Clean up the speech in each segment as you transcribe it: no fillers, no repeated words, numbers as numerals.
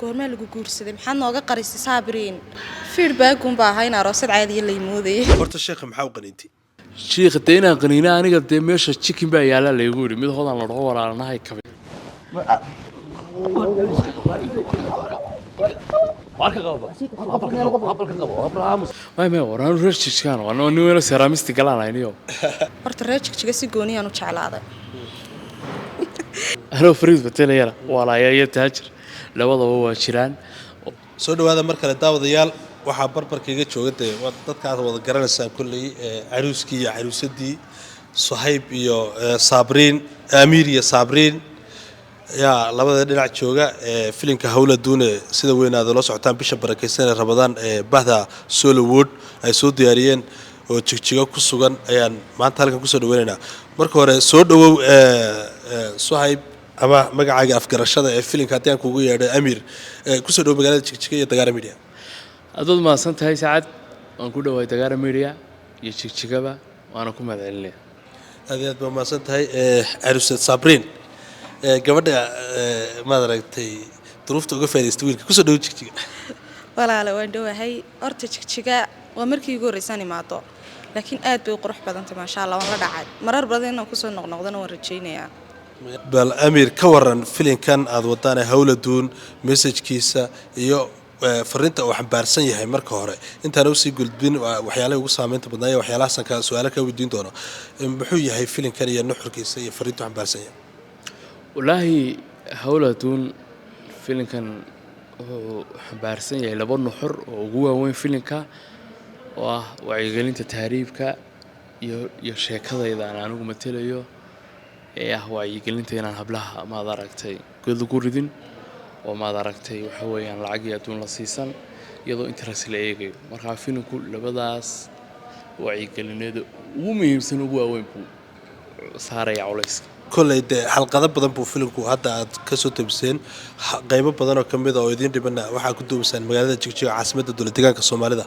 Goormaa lagu guursaday? Maxaad nooga qarisay, Saabiriin? Feedback-un baa ahaa in aroosad caadiya lay moodayay. Horta sheekha maxaa u qaniintay? Shiikha dee inaan qaniina aniga, dee meesha chicken baa yaala laygu yidhi, mid hodan la dhaho walaalanahay kabay. May waraanu reer Jigjigaan waa nin weyno seraamisti galaan hayniyo. Horta reer Jigjiga si gooniyaan u jeclaaday. Anoo Fariid matalayana, walaaya iyo taajir labadaba waa jiraan. Soo dhawaada mar kale, daawadayaal. Waxaa barbarka iga jooga, dee waa dadka aad wada garanaysaan kolley, caruuskii iyo caruusadii, Suhayb iyo Saabriin, Amiir iyo Saabriin yaa labada dhinac jooga ee filimka Hawla Duune. Sida weyn aad ula socotaan, bisha barakaysan ee Ramadaan ee bahda Solowood ay soo diyaariyeen oo Jigjigo ku sugan ayaan maanta halkan kusoo dhaweynaynaa. Marka hore soo dhawow, Suhayb, ama magacaaga afgarashada ee filimka haddii aan kugu yeedhay Amiir, kusoo dhawow magaalada Jigjiga iyo Dagaara Media. Adood mahadsan tahay, Sacad. Waan ku dhawaay Dagaara Media iyo Jigjigaba, waana ku mahad celinaya. Aad iyo aad baa mahadsan tahay. Caruusad Sabriin, gabadha maad aragtay duruufta uga faa'idaystay wiilka, kusoo dhawow Jigjiga. Walaala, waan dhowahay. Horta Jigjiga waa markii ugu horreysaan imaado, laakiin aad bay u qurux badantay, maasha Allah. Waan la dhacay, marar badan inaan kusoo noqnoqdana waan rajaynayaa. Bal Amiir, ka waran filinkan aad wadaan ee Hawla Duun, messajkiisa iyo fariinta uu xambaarsan yahay? Marka hore intaan usii gudbin waxyaalaha ugu saameynta badnaa iyo waxyaalahaasaan ka su-aalo kaa weydiin doono, muxuu yahay filinkan iyo nuxurkiisa iyo fariinta uu xambaarsan yahay? Wallaahi, Hawla Duun filinkan wuxuu xambaarsan yahay laba nuxur oo ugu waaweyn filinka, oo ah wacyigelinta tahriibka iyo sheekadayda aan anigu matelayo ee ah wacyigelinta inaan hablaha, maad aragtay, god lagu ridin oo, maad aragtay, waxa weeyaan lacag iyo adduun la siisan iyadoo interest la eegayo. Markaa filinku labadaas wacyigelineeda ugu muhiimsan, ugu waaweyn buu saaraya culayska. Kolley dee xalqado badan buu filimku hadda aad kasoo tabiseen, qaybo badan oo kamid a oo idiin dhibana waxaa ku duubaysaan magaalada Jigjiga, caasimadda dowlad deegaanka Soomaalida.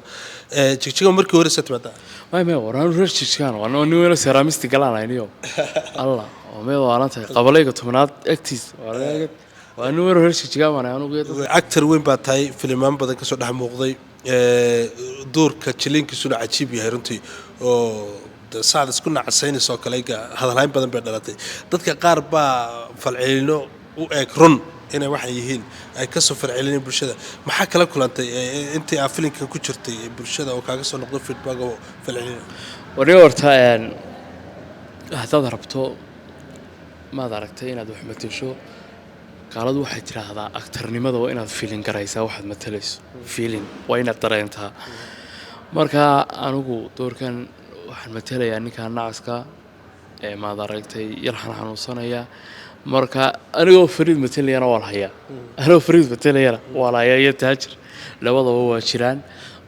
Jigjiga markii horeysa timaadaa? May waraanu reer Jigjigaan waa nin weyno seraamisti galaan hayniyo. Allah oo meed waalan tahay, qabalayga 10aad agtiis waa nin weyno reer Jigjigaan baan ahay anugu iyo dad. Actor weyn baa tahay, filimaan badan kasoo dhex muuqday, duurka jiliinkiisuna cajiib yahay runtii, oo de saad isku nacasaynaysa oo kale hadalhayn badan bay dhalatay. Dadka qaar baa falcelino u eg run inay waxay yihiin ay kasoo falcelineen bulshada. Maxaa kala kulantay intii aad filimkan ku jirtay bulshada oo kaaga soo noqdo feedback oo falcelina? Wani horta haddaad rabto, maad aragtay, inaad wax matesho, gaaladu waxay tidhaahdaa actornimada waa inaad feeling garaysaa waxaad matalayso, feeling waa inaad dareentaa. Marka anigu doorkan waxaan matelayaa ninkan nacaska ee, maad aragtay, yar xanuunsanaya. Marka anigoo Fariid matalayana waa la hayaa, anigoo Fariid matalayana waa la hayaa iyo taajir labadaba waa jiraan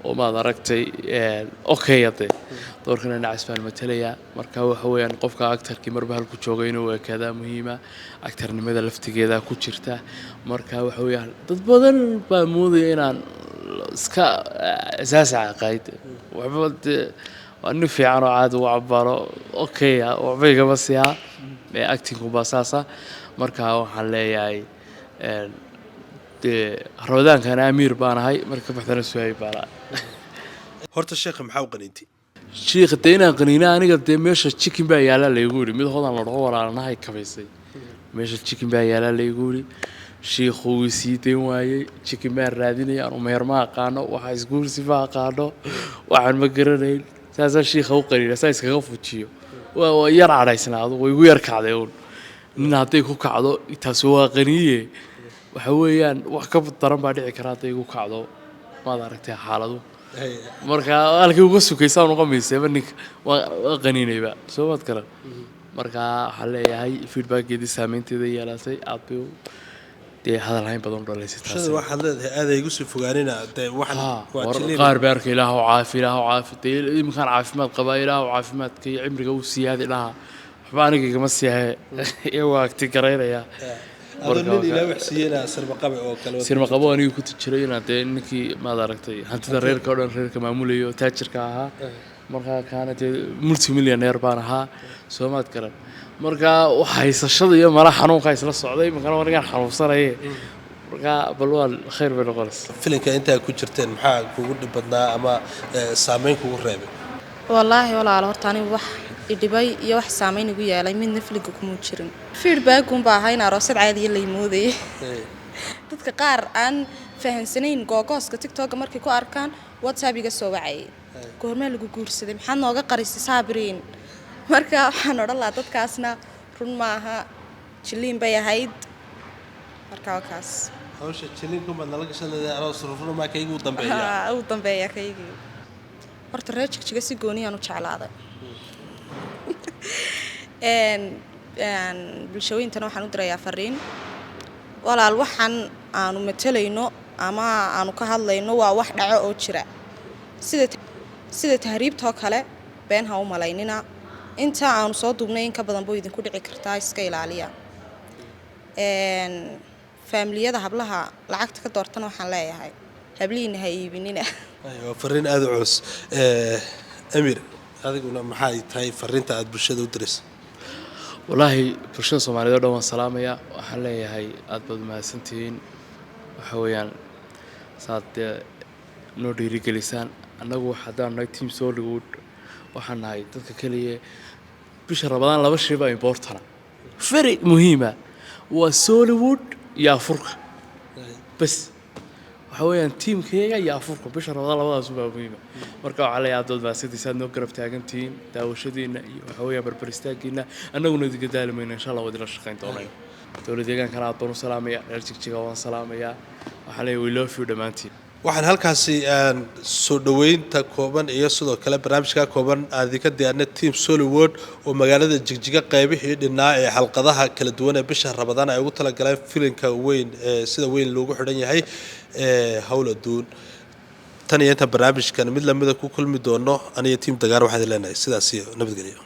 oo, maad aragtay, okay, hadee doorkana nacas baan matalayaa. Marka waxa weeyaan qofka actorkii marba halku jooga inuu ekaadaa muhiima, actornimada laftigeeda ku jirta. Marka waxa weeyaan dad badan baa moodaya inaan iska asaasaca qayd waxba. Dee waa nin fiican oo caadi ugu cabaro, okay ah, waxba igama siyaa ee actingku baa saasa. Marka waxaan leeyahay, dee Ramadaankana Amiir baan ahay, marka ka baxdana Suhayb baan ahay. Horta sheekha maxaa u qaniintay? Shiikha dee inaan qaniina aniga, dee meesha chicken baa yaala laygu yidhi, mid hodan la dhaho walaalanahay kabaysay, meesha chicken baa yaala laygu yidhi. Shiikhu wuu sii dayn waayey, chicken baan raadinaya. Anu meher ma aqaano, waxa isguursi ma aqaano, waxaan ma garanayn. Saasaa shiikha u qaniina, saa iskaga fujiyo. Waa yar cadhaysnaa, adugu way igu yar kacday uun. Nin hadday ku kacdo taasi waa qaniye, waxa weeyaan wax ka daran baa dhici kara hadday igu kacdo, maad aragtay, xaaladu. Marka halkii uga sukaysaan uga miisayba ninka waa qaniinayba, soo maad garan. Marka waxaan leeyahay feedback-geedii saameynteeda yeelatay aad bay dee hadal hayn badan u dhalaysay taasi. Bulshada waxaad leedahay aaday igu sii fogaanina dee waxan Ha, waa war jiliin. Qaar baa arkay, "Ilaahu caafi, Ilaahu caafi." Dee iminkaan caafimaad qabaa, "Ilaahu caafimaadka iyo cimriga u siyaadi" dhaha. Waxba aniga igama siihaye, iyagoo agti garaynaya. Adoo nin Ilaahay wax siiyeyna sirmaqabe oo kale. Sirmaqabo aniga ku jiray inaan dee ninkii, maad aragtay, hantida reerka oo dhan, reerka maamulayo oo taajirka ahaa. Markaa kaana dee multimillionaire baan ahaa, soo maad garan. Marka wax haysashada iyo mala xanuunka isla socday, iminkana anigaan xanuunsanaye. Marka bal waa khayr bay noqonaysa. Filinka intaa ku jirteen maxaa kugu dhib badnaa ama saameyn kugu reebay? Wallaahi walaalo, horta anigu wax idhibay iyo wax saameyn igu yeelay midna filinka kumuu jirin. Feedback-unbaa ahaa in aroosad caadiya lay moodayay. Dadka qaar aan fahansanayn googooska TikToka markay ku arkaan, WhatsApp iga soo wacayay: "Goormaa lagu guursaday? Maxaad nooga qarisay, Saabiriin?" Marka waxaan odhan lahaa dadkaasna run maaha, jiliin bay ahayd. Marka waa kaas. Hawsha jiliinkumaad nala gashan leedahay, aroos rurmaa kaygu dambeeya. Haa, ugu dambeeya kaygii. Horta reer Jigjiga si gooniyaan u jeclaaday. Bulshooyintana waxaan u dirayaa fariin: walaal, waxaan aanu matalayno ama aanu ka hadlayno waa wax dhaco oo jira, sida tahriibtoo kale. Been ha u malaynina, inta aanu soo duubnay in ka badan buu idinku dhici kartaa, iska ilaaliya. Faamiliyada hablaha lacagta ka doortana waxaan leeyahay, hablihiina ha iibinina. Waa fariin aada u culus. Amir, adiguna maxay tahay fariinta aada bulshada u diraysa? Wallaahi bulshada Soomaaliyeed oo dhan waan salaamayaa. Waxaan leeyahay aad baad umahadsantihiin. Waxa weeyaan saad dee noo dhiirigelisaan. Annagu haddaan nahay team Sollywood, waxaan nahay dadka keliya bisha Ramadaan laba shay baa important, very muhiima: waa Sollywood iyo afurka bas. Waxa weeyaan tiimkayga iyo afurka bisha Ramadaan, labadaas baa muhiima. Marka waxaa leeyahay aad baad mahadsantihiin saad noo garab taagantihiin, daawashadiina iyo waxa weeyaan barbar istaaggiina. Annaguna idinka daali mayno, insha Allah waa idinla shaqayn doonayna. Dowlad deegaankana aad baan u salaamaya, reer Jigjiga waan salaamayaa. Waxaan leeyahay we love you dhammaantiin. Waxaan halkaasi aan soo dhoweynta kooban iyo sidoo kale barnaamijka kooban aan idinka diyaarnay team Sollywood oo magaalada Jigjiga qaybihii dhinaa ee xalqadaha kala duwan ee bisha Ramadaan ay ugu talagaleen filinka weyn ee sida weyn loogu xidhan yahay ee Hawl Aduun. Tan iyo inta barnaamijkan mid lamida ku kulmi doono, aniyo team Dagaar waxaan idin leenahay sidaas iyo nabadgelyo.